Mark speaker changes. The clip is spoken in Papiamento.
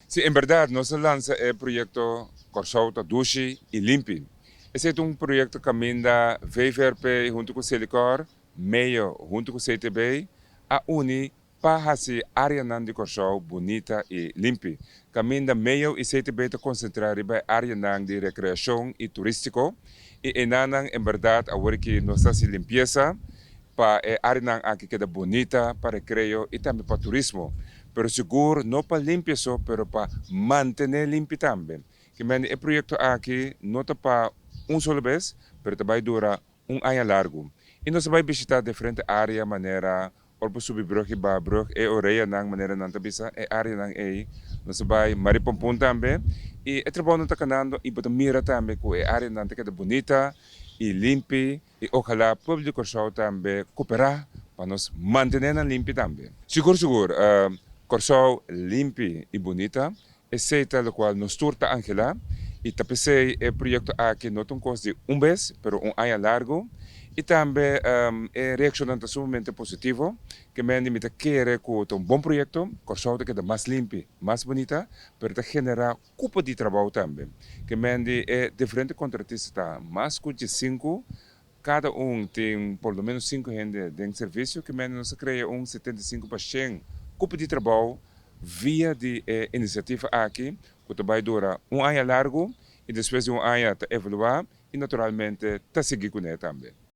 Speaker 1: Si, en bèrdat nos a lansa e proyekto Kòrsou ta Dushi i Limpi. Esei ta un proyekto kaminda VVRP huntu ku Selikor, MEO huntu ku CTB a uni pa hasi áreanan di Kòrsou bunita i limpi. Kaminda MEO i CTB ta konsentrá riba e áreanan di rekreashon i turístiko i enanan en bèrdat awor ki nos ta hasi limpiesa pa e áreanan aki keda bunita pa rekreo i tambe pa turismo. Pero sigur no pa limpia so pero pa mantené limpi tambe. Ke mende e proyekto aki no ta pa un solo bes pero ta bai dura un aña largu. I nos a bai bishitá diferente área manera ora bo subi brug i baha brug, e oreanan manera nan ta bisa, e áreanan ei. Nos a bai Maripompun tambe i e trabounan ta kanando i bo ta mira tambe ku e áreanan ta keda bunita i limpi i ojalá pueblo di Kòrsou tambe koperá pa nos mantené nan limpi tambe. Sigur sigur Kòrsou limpi i bunita. Esei ta lokual nos tur ta anhelá i ta p'esei e proyekto aki no ta un kos di un bes, pero un aña largu i tambe e reakshonnan ta sumamente positivo. Ke mende mi ta kere ku ta un bon proyekto, Kòrsou ta keda mas limpi, mas bunita, pero ta generá kupo di trabou tambe. Ke mende e diferente kontratista ta mas ku diesinku. Kada un tin por lo menos sinku hende den servisio, ke mende nos a krea un 75% kupo di trabou via di e inisiativa aki ku ta bai dura un aña largu i despues di un aña ta evaluá i naturalmente ta sigui kuné tambe.